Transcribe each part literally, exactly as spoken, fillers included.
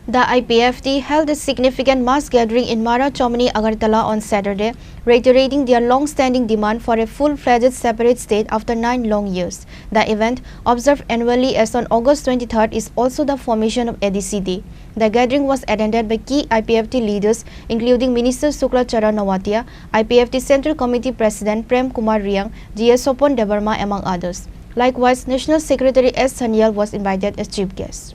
The I P F T held a significant mass gathering in Mara Chomni, Agartala on Saturday, reiterating their long-standing demand for a full-fledged separate state after nine long years. The event, observed annually as on August twenty-third, is also the formation of A D C Day. The gathering was attended by key I P F T leaders, including Minister Shukla Charan Noatia, I P F T Central Committee President Prem Kumar Reang, G S Sopon Debbarma, among others. Likewise, National Secretary S Sanyal was invited as chief guest.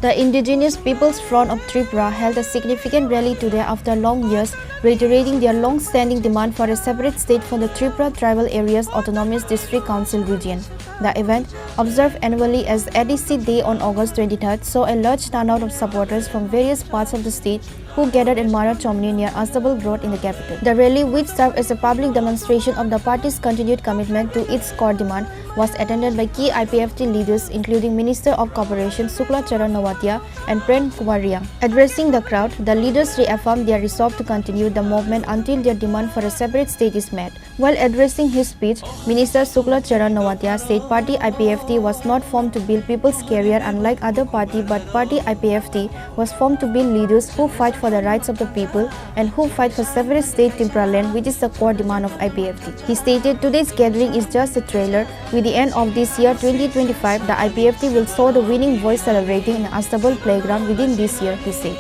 The Indigenous Peoples' Front of Tripura held a significant rally today after long years, reiterating their long-standing demand for a separate state for the Tripura Tribal Areas Autonomous District Council region. The event, observed annually as A D C Day on August twenty-third, saw a large turnout of supporters from various parts of the state who gathered in Mara Chomni near Astabul Road in the capital. The rally, which served as a public demonstration of the party's continued commitment to its core demand, was attended by key I P F T leaders, including Minister of Cooperation Shukla Charan Noatia and Prem Kumar Reang. Addressing the crowd, the leaders reaffirmed their resolve to continue the movement until their demand for a separate state is met. While addressing his speech, Minister Shukla Charan Noatia said party I P F T was not formed to build people's career unlike other party, but party I P F T was formed to build leaders who fight for the rights of the people and who fight for separate state Tipraland, which is the core demand of I P F T. He stated today's gathering is just a trailer. With the end of this year, twenty twenty-five, the I P F T will show the winning voice celebrating in Astabul playground within this year, he said.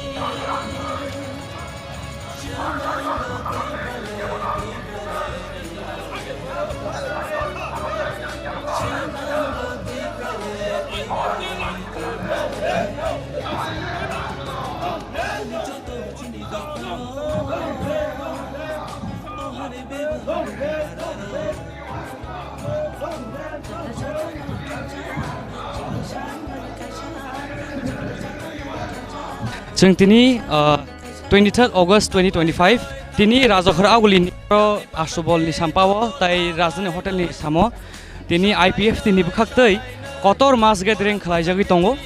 Chwng tini, ah, twenty-third August twenty twenty-five, tini Rajakhor Aguli ni aro Ashobol ni sampao tai Rajdhani Hotel ni samo tini I P F T ni bwkhak twi kotor mass gathering khlaijagwi tongo.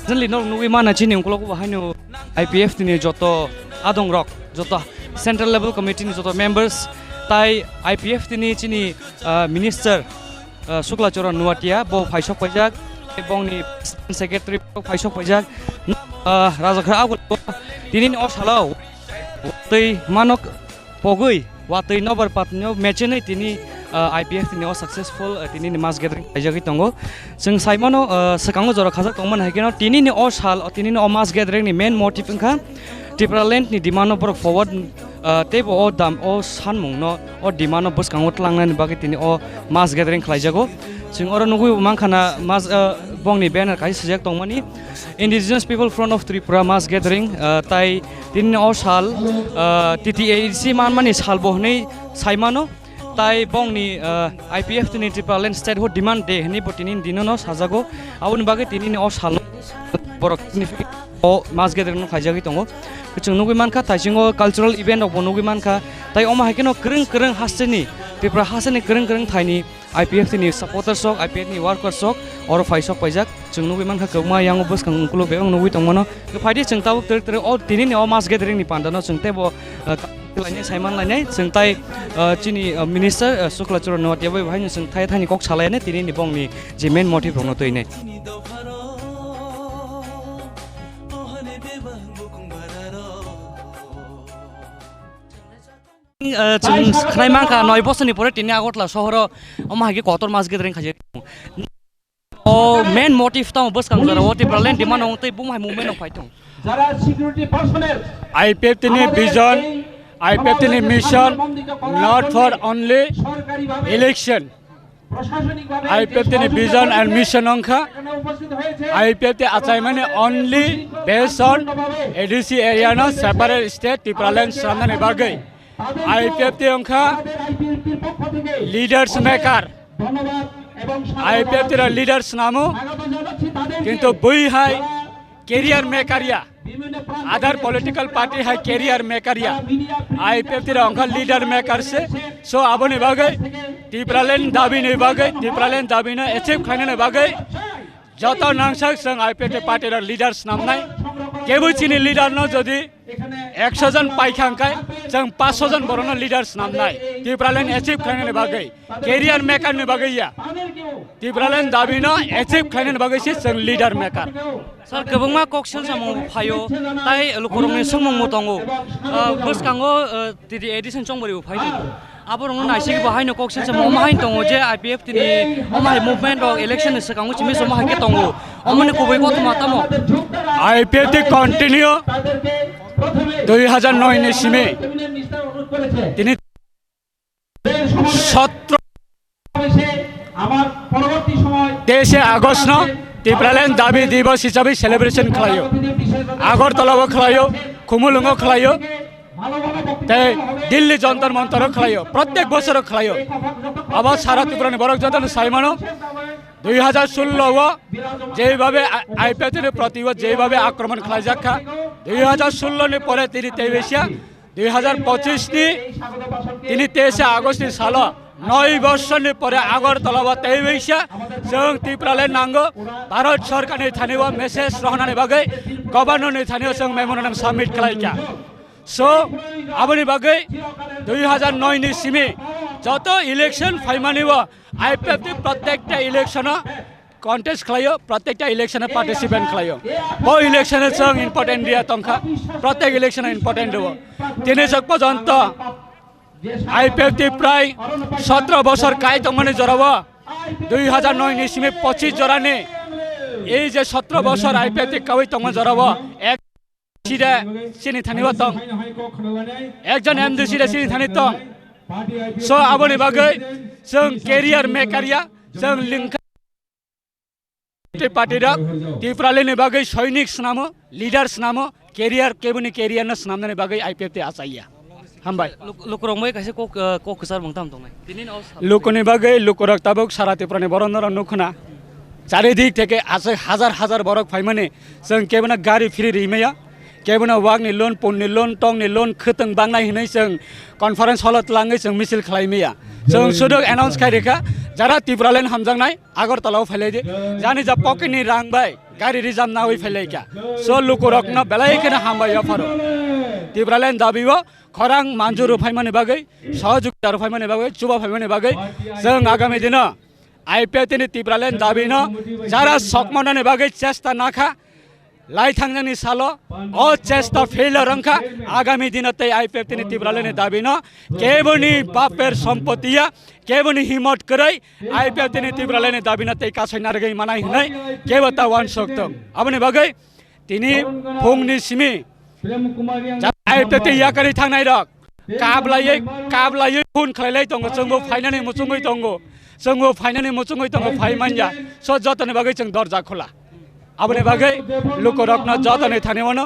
Recently norok nugwi mana chini ungkulugo bo haino I P F T ni joto adongrok, joto central level committee ni joto members tai I P F T ni chini, ah, minister, ah, Shukla Charan Noatia bo phaisok paijak, bongni secretary bo phaisok paijak, ah, Rajakhor Aguli bo tini o salo twi manok pogwi watwi nobar patnyo mechenwi tini, ah, I P F T ni o successful, ah, tini ni mass gathering khlaijagwi tongo. Chwng saimano, ah, swkango jora khajak tongmani hai kheno tini ni o sal, tini ni o mass gathering ni main motive wngkha Tipraland ni demand no borok forward, ah, teibo o dam o sanmung no o demand no bwskango tlangnani bagwi tini o mass gathering khlaijago. Chwng oro nugwi mankha na mass, ah, bongni banner kaisa swijak tongmani Indigenous People Front of Tripura mass gathering, ah, tai tini o sal, ah, T T A D C manmani salbo hwnwi saimano. Tai bongni, ah, I P F T ni Tipraland Statehood Demand Day hwnwi bo tini dino no sajago. Aboni bagwi tini o sal borok significant o mass gathering no khaijagwi tongo. Chwng nugwi mankha taisingo cultural event rok bo nugwi mankha. Tai omo hai kheno kwrwng kwrwng hasteni Tripura hasteni kwrwng kwrwng thaini I P F T ni supporters rok, I P F T ni workers rok oro phaisok paijak. Chwng nugwi mankha kwbangma yango bwskang ukuluk bebak nugwi tongmano. Phaidi chwng tabuk twrwk twrwk o tini ni o mass gathering ni panda no chwng teibo, ah, lainai saiman lainai chwng tai, ah, chini, ah, minister, ah, Shukla Charan Noatia bai bahai no chwng thai thani kok salainai tini ni bongni je main motive rok no twinai. Ah, chwng khnai mankha noi bosoni pore tini Agartala sohoro omo hai khe kotor mass gathering khaijak. O main motive tamo bwskang jora o Tipraland demand wng tei bum hai movement wng phai thung. যারা security personnel I P F T ni vision, I P F T ni mission, not for only election. I P F T ni vision and mission wngkha I P F T achaimani only based on A D C area no separate state Tipraland swnamnani bagwi. I P F T wngkha leaders maker. I P F T rok leaders namo, kintu bui hai career maker ya. Other political party hai career maker ya. I P F T rok wngkha leader maker se. So aboni bagwi Tipraland dabi ni bagwi, Tipraland dabi no achieve khlainani bagwi joto nangsak chwng I P F T party rok leader snamnai. Kebo chini leader no jodi ekso jon paikha hwnkhe chwng paanch sho jon borok no leader snamnai. Tipraland achieve khlainani bagwi, career maker ni bagwi ya. Tipraland dabi no achieve khlainani bagwi se chwng leader maker. Sir, kwbangma kok sel samung phaio, tai lukurokni swngmungbo tongo. Ah, bwskango, ah, T D A D C ni chongmari bo phai tongo. Aborokno naisik bo haino kok sel samung omo haino tongo je I P F T ni omo hai movement rok election ni swkango simi omo hai khe tongo. Omoni kubui kothoma tamo? I P F T continue dui hajar noi ni simi tini সতেরো তেইশে August no Tipraland dabi দিবস হিসাবে celebration khlaio. Agartala o khlaio, Khumulwng o khlaio, tei Delhi Jantar Mantar o khlaio, প্রত্যেক বছর o khlaio. Abo সারা Tripura ni borok joto no sai mano, দুই হাজার ষোলো o jeibabe I P F T ni proti o jeibabe akromon khlaijak kha, দুই হাজার ষোলো ni pore tini tei waisa দুই হাজার পঁচিশ ni tini তেইশে August ni salo noi bosorni pore Agartala o tei waisa chwng Tipraland nango, Bharat Sarkar ni thani o message rohornani bagwi Governor ni thani o chwng memorandum submit khlai kha. So, aboni bagwi দুই হাজার নয় ni simi joto election phaimani o I P F T ni প্রত্যেকটা election o contest khlaio, প্রত্যেকটা election o participant khlaio. Bo election o chwng important dia tongkha, প্রত্যেক election o important rwo. Tini chwk porjonto I P F T ni prai সতেরো বছর kai tongmani jorao দুই হাজার নয় ni simi পঁচিশ jorani ei je সতেরো বছর I P F T ni kaui tongma jorao ek sida chini thani o tong, ekjon M D C da chini thani tong. So aboni bagwi chwng career maker ya, chwng lingkha party rok Tipraland ni bagwi soinik snamo, leader snamo, career keboni career no snamnani bagwi I P F T achaiya. Hambai. Luk-, lukurok moi kaisa kok, eh, kok kwchar mung tam tongnai. Tini no sa- Lukuni bagwi lukurok tabuk sara Tripura ni borok norok nukhuna. Charidik theke aswk hazar hazar borok phaimani chwng kebono gari free rimaya. Kebono wakni loan, punni loan, tongni loan, khwtwng bangnai hinwi chwng conference hall o twlangwi chwng misil khlaimaya. Chwng sudok announce khai rikha, jara Tipraland hamjaknai, Agartala o phailai di. Jani ja pocket ni rang bai gari reserve nawi phailai kha. So lukurokno belai kheno hambai yapharo. Tipraland dabi o khorang manjuru phaimani bagwi, sohojogita rw phaimani bagwi, chuba phaimani bagwi, chwng agami dino I P F T ni Tipraland dabi no jara sokmanani bagwi chesta nakha, lai thangnani salo o chesta failure wngkha. Agami dino tei I P F T ni Tipraland ni dabi no keboni baper sompotiya, keboni himot kwrwi I P F T ni Tipraland ni dabi no tei kasoi narwgwi manai hinwi kebo ta uansuk tong. Aboni bagwi tini phungni simi I P F T ni yakarwi thangnai rok kablaiwi, kablaiwi phone khlailai tongo, chwngbo phainani muchungwi tongo, chwngbo phainani muchungwi tongo, phai manya. So jotoni bagwi chwng dorja khula. Aboni bagwi lukurokno jotoni thani wano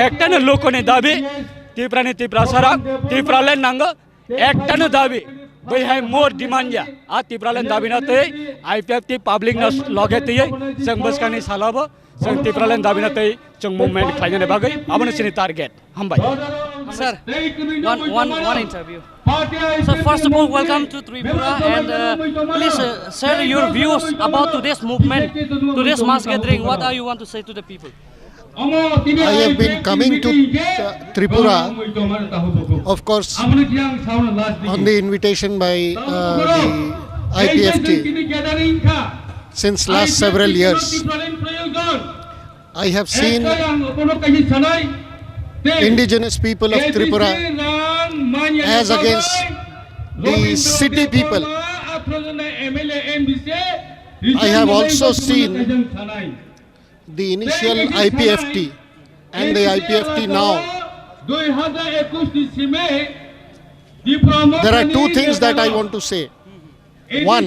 ektano lukuni dabi, Tiprani Tiprasarok, Tipraland nango, ektano dabi, bai hai more demand ya. A Tipraland dabi no tei I P F T public no loge tei chwng bwskangni salobo chwng Tipraland dabi no tei chwng movement khlainani bagwi abono chini target. Hambai. Sir, one, one, one interview. So first of all, welcome to Tripura, and, uh, please, uh, share your views about today's movement, today's mass gathering. What are you want to say to the people? I have been coming to, uh, Tripura, of course, on the invitation by, uh, the I P F T since last several years. I have seen indigenous people of Tripura as against the city people. I have also seen the initial I P F T and the I P F T now. There are two things that I want to say. One,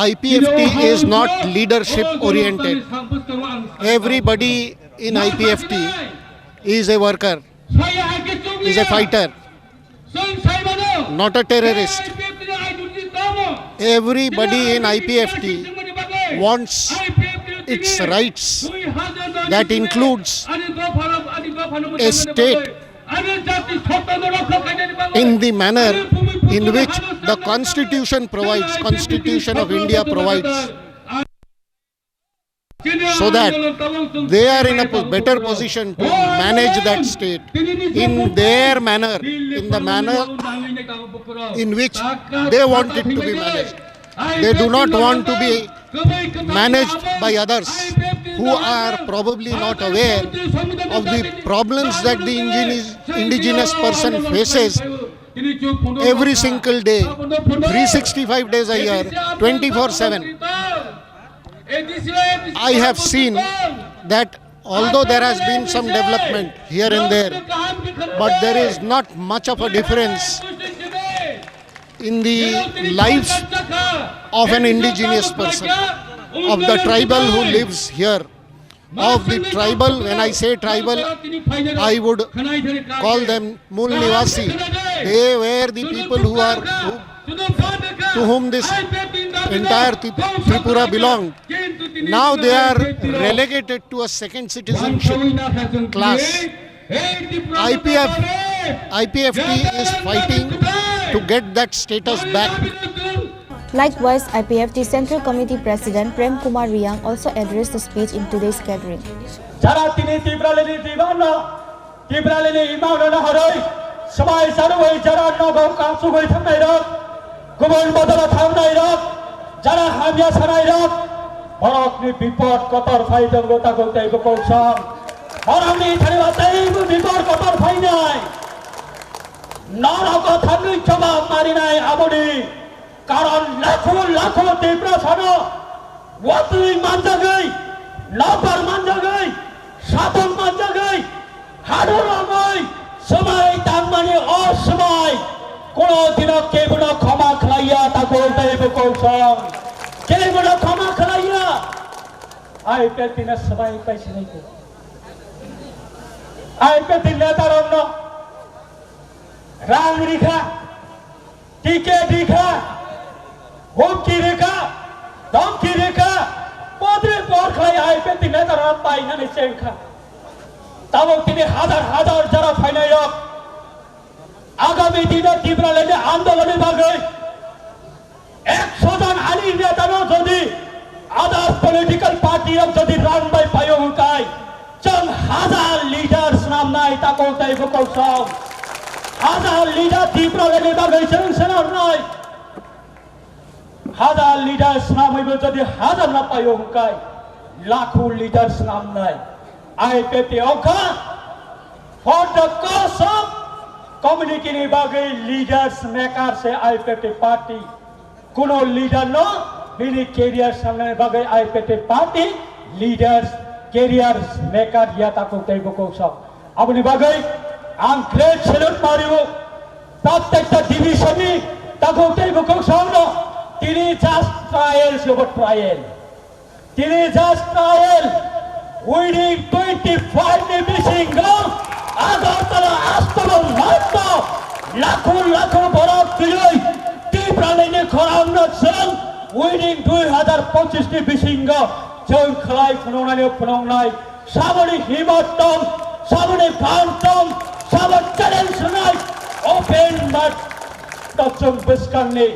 I P F T is not leadership oriented. Everybody in I P F T is a worker, is a fighter, not a terrorist. Everybody in I P F T wants its rights. That includes a state in the manner in which the constitution provides, Constitution of India provides, so that they are in a po- better position to manage that state in their manner, in the manner in which they want it to be managed. They do not want to be managed by others who are probably not aware of the problems that the indigenous, indigenous person faces every single day, three sixty-five days a year, twenty-four seven. I have seen that although there has been some development here and there, but there is not much of a difference in the life of an indigenous person, of the tribal who lives here, of the tribal. When I say tribal, I would call them Mul Nivasi. They were the people who are who, to whom this entire Tri- Tripura belonged. Now they are relegated to a second citizenship class. I P F, I P F T is fighting to get that status back. Likewise, I P F T Central Committee President Prem Kumar Riang also addressed the speech in today's gathering. Jara tini Tipralini dibanno, Tipralini imangno naharoi, swmai sarui jara nogo kansugui thangnai rok, kubun bodolo thangnai rok, jara hamya sanai rok, borokni bipod kotor phai tongo takhuk tei bukhuk song. Borokni thani wataibo bipod kotor phainai. Norok o thangwi choba marinai aboni. Karon lakho lakho Tiprasano watwi manjagwi, nokbar manjagwi, sapung manjagwi, hador romwi swmai tangmani o swmai kuno dino kebono khoma khlaiya takhuk tei bukhuk song. Kebono khoma khlaiya. Ai pe tino swmai pai sinai ko. Ai pe tino tarong no. Rang rikha, ticket rikha, humki rikha, dhamki rikha, podre por khlai I P F T neta rok painani chengkha. Tabuk tini hazar hazar jara phainai rok. Agami dino Tipraland ni andolon ni bagwi Ekso jon ani neta no jodi others political party rok jodi rang bai paio hwnkhe chwng hazar leader swnamnai takhuk tei bukhuk song. Hazar leader Tipraland ni bagwi chwng swnamnai. Hazar leader swnamwi bo jodi hazar no paio hwnkhe lakho leader swnamnai. I P F T ongkha for the cause of community ni bagwi leaders maker se I P F T party. Kuno leader no bini career sangnani bagwi I P F T party leaders career maker ya takhuk tei bukhuk song. Aboni bagwi ang great salute mario. Prottekta division ni takhuk tei bukhuk song no tini just trial se bo trial. Tini just trial, within twenty five ni bisingo Agartala Astabal Mart o lakho lakho borok twiwi Tipraland ni khorang no chwng within dui hazar pochis ni bisingo chwng khlai phunuknai phunuknai saboni himmat tong, saboni phan tong, sabo challenge rwnai open mart o chwng bwskang ni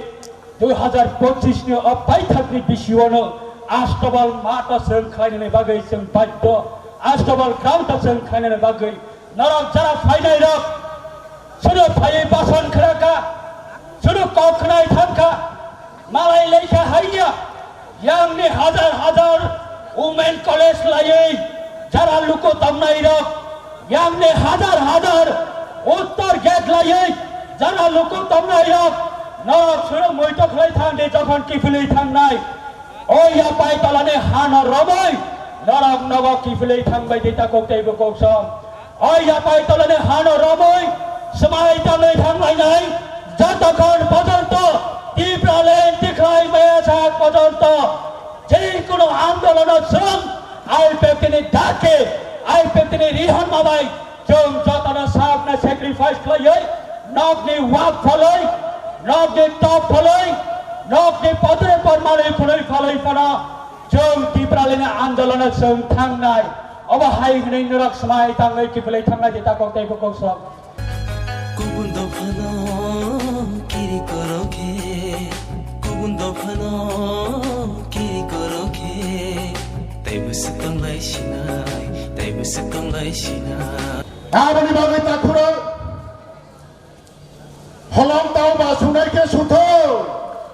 dui hazar pochis ni o paithak ni bisio no Astabal Mart o chwng khlainani bagwi chwng baddo, Astabal ground o chwng khlainani bagwi norok jara phainai rok, sudu phaiwi bason khwraka, sudu kok khnai thangkha, malai laikha haiya, yang ni hazar hazar women college laiwi jara luku tongnai rok, yang ni hazar hazar uttor gate laiwi jara luku tongnai rok, norok sudu muito khlai thang di jokhon kiphilwi thangnai. O yapai tolani hano romwi norok nogo kiphilwi thangbai di takhuk tei bukhuk song. O yapai tolani hano romwi swmai tangwi thanglainai jotokhon pojonto Tipraland tikhlai maya sak pojonto jekunu andolono chwng I P F T ni dake, I P F T ni rihorma bai chwng jotono sakno sacrifice khlaiwi nokni wak phalwi, nokni tok phalwi, nokni podre por manwi phunwi phalwi phano chwng Tipraland ni andolono chwng thangnai. Obo hai hwnwi norok swmai tangwi kiphilwi thangnai di takhuk tei bukhuk song. Kubun dophano kirik Sinai, taibo swkang lai sinai. Aboni bagwi takhurok, holong tau ba sunai khe suthok,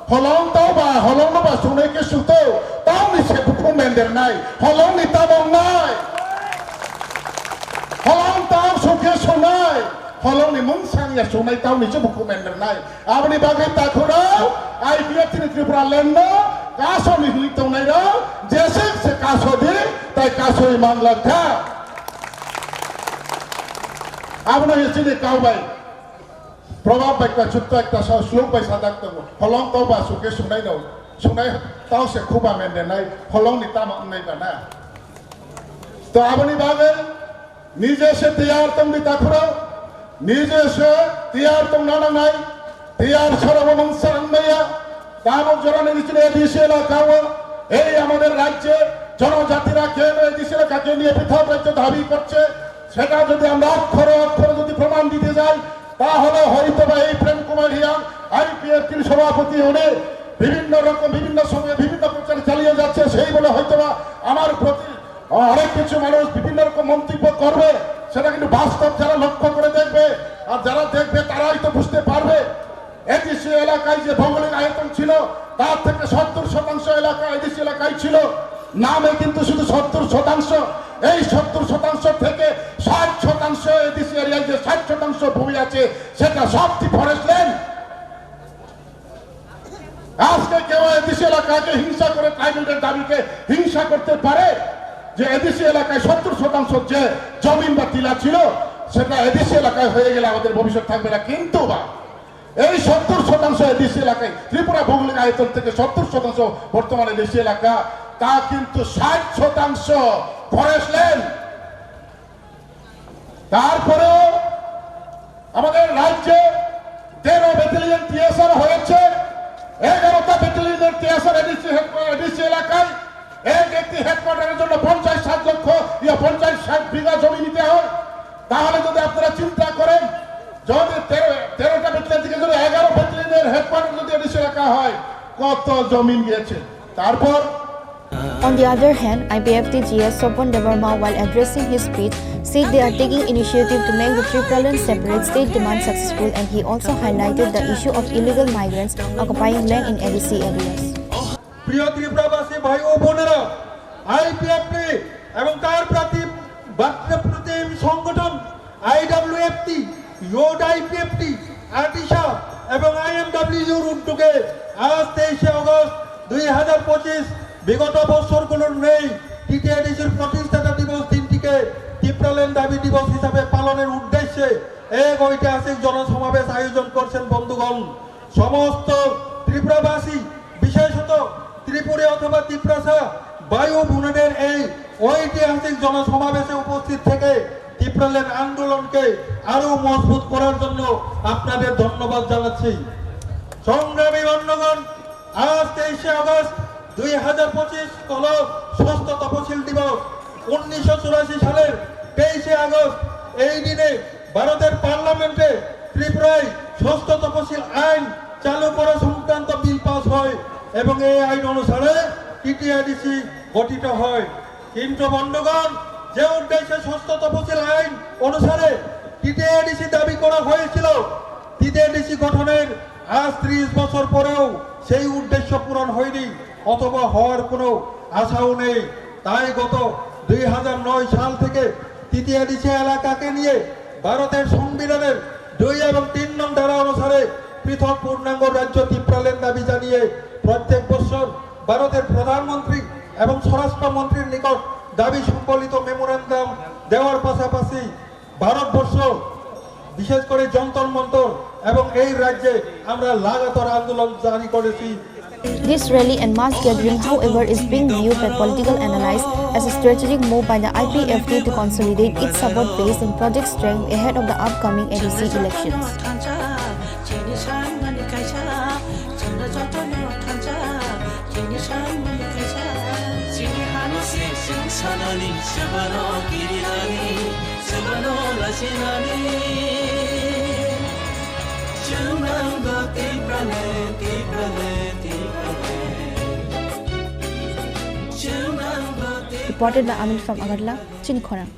holong tau ba, holong no ba sunai khe suthok, tau ni se bukhuk mendernai, holong ni tabok nai, holong tau sukhe sunai, holong ni mung sangya sunai, tau ni se bukhuk mendernai. Aboni bagwi takhurok I P F T ni Tripura land no kaso ni hwnwi tongnai rok jeswk se kaso di, tai kasoi manglak kha. Abono hai chini kau bai probab bai kla chutto ekta sa slok bai sadak tongo, holong tau ba sukhe sunai no, sunai tau se khuba mendenai, holong ni tamo wngnai ba na. To aboni bagwi Nije se tiyar tong di takhurok, nije se tiyar tong na nangnai, tiyar sara bo mungsa wng maya. Tabuk jora nini chini A D C elaka o, ei amader rajye jonojatira keno A D C elaka ke niye prithok rajyo dabi korche, seta jodi amra okkhore okkhore jodi proman dite jai, tahole hoytoba ei Prem Kumar Reang I P F T-r sobhapoti hone bibhinno rokom, bibhinno somoye bibhinno prochar chaliye jacche, sei bole hoytoba amar proti অনেক কিছু মানুষ বিভিন্ন রকম মন্তব্য করবে, সেটা কিন্তু বাস্তব যারা লক্ষ্য করে দেখবে, আর যারা দেখবে তারাই তো বুঝতে পারবে। এডিসি এলাকায় যে ভৌগোলিক আয়তন ছিল, তার থেকে সত্তর শতাংশ এলাকা এডিসি এলাকায় ছিল, নামে কিন্তু শুধু সত্তর শতাংশ। এই সত্তর শতাংশ থেকে ষাট শতাংশ এডিসি এরিয়ায় যে ষাট শতাংশ ভূমি আছে, সেটা সবটি ফরেস্ট ল্যান্ড। আজকে কেউ এডিসি এলাকাকে হিংসা করে, ট্রাইবেলদের দাবিকে হিংসা করতে পারে যে এডিসি এলাকায় সত্তর শতাংশ যে জমিন বা টিলা ছিল, সেটা এডিসি এলাকায় হয়ে গেলে আমাদের ভবিষ্যৎ থাকবে না। কিন্তু বা এই সত্তর শতাংশ এডিসি এলাকায়, ত্রিপুরা ভৌগোলিক আয়তন থেকে সত্তর শতাংশ বর্তমানে এডিসি এলাকা, তা কিন্তু ষাট শতাংশ ফরেস্ট ল্যান্ড। তারপরেও আমাদের রাজ্যে তেরো ব্যাটালিয়ন টিএসআর হয়েছে, এগারোটা ব্যাটালিয়নের টিএসআর এডিসি হেড-, এডিসি এলাকায় এক একটি হেডকোয়ার্টারের জন্য পঞ্চাশ ষাট লক্ষ ইয়া পঞ্চাশ ষাট বিঘা জমি নিতে হয়। তাহলে যদি আপনারা চিন্তা করেন, যদি তেরো, তেরোটা ব্যাটালিয়ন থেকে যদি এগারো ব্যাটালিয়নের হেডকোয়ার্টার যদি এডিসি এলাকা হয়, কত জমিন গিয়েছে? তারপর On the other hand, I P F T G S Sopon Debbarma, while addressing his speech, said they are taking initiative to make the Tipraland separate state demand successful, and he also highlighted the issue of illegal migrants occupying land in A D C areas. প্রিয় ত্রিপুরাবাসী ভাই ও বোনেরা, আইপিএফটি এবং তার প্রতি বার্তা প্রতিম সংগঠন আইডব্লিউএফটি, ইউড আইপিএফটি, আটিশা এবং আইএমডব্লিউর উদ্যোগে আজ তেইশে আগস্ট দুই হাজার পঁচিশ, বিগত বছরগুলোর ন্যায় টিটিআইডিসির প্রতিষ্ঠাতা দিবস দিনটিকে টিপ্রাল্যান্ড দাবি দিবস হিসাবে পালনের উদ্দেশ্যে এক ঐতিহাসিক জনসমাবেশ আয়োজন করছেন বন্ধুগণ। সমস্ত ত্রিপুরাবাসী, বিশেষত ত্রিপুরী অথবা তিপ্রাসা ভাই ও বোনেদের এই ঐতিহাসিক জনসমাবেশে উপস্থিত থেকে টিপ্রাল্যান্ড আন্দোলনকে আরো মজবুত করার জন্য আপনাদের ধন্যবাদ জানাচ্ছি। সংগ্রামী বন্ধুগণ, আজ তেইশে আগস্ট দুই হাজার পঁচিশ হল ষষ্ঠ তপশিল দিবস। উনিশশো চুরাশি সালের তেইশে আগস্ট এই দিনে ভারতের পার্লামেন্টে ত্রিপুরায় ষষ্ঠ তপশিল আইন চালু করা সংক্রান্ত বিল পাস হয় এবং এই আইন অনুসারে টিটিআইডিসি গঠিত হয়। কিন্তু বন্ধুগণ, যে উদ্দেশ্যে ষষ্ঠ তপশিল আইন অনুসারে টিটিআইডিসি দাবি করা হয়েছিল, টিটিআইডিসি গঠনের আজ ত্রিশ বছর পরেও সেই উদ্দেশ্য পূরণ হয়নি অথবা হওয়ার কোনো আশাও নেই। তাই গত দুই হাজার নয় সাল থেকে টিটিআইডিসি এলাকাকে নিয়ে ভারতের সংবিধানের দুই এবং তিন নং ধারা অনুসারে পৃথক পূর্ণাঙ্গ রাজ্য টিপ্রাল্যান্ড দাবি জানিয়ে প্রত্যেক বছর ভারতের প্রধানমন্ত্রী এবং স্বরাষ্ট্র মন্ত্রীর নিকট দাবি সম্বলিত মেমোরান্ডাম দেওয়ার পাশাপাশি ভারতবর্ষ, বিশেষ করে যন্তর মন্তর এবং এই রাজ্যে আমরা লাগাতার আন্দোলন জারি করেছি। This rally and mass gathering, however, is being viewed by political analysts as a strategic move by the I P F T to consolidate its support base and project strength ahead of the upcoming A D C elections. The Reported by Amil from Agartala, Chini Khorang.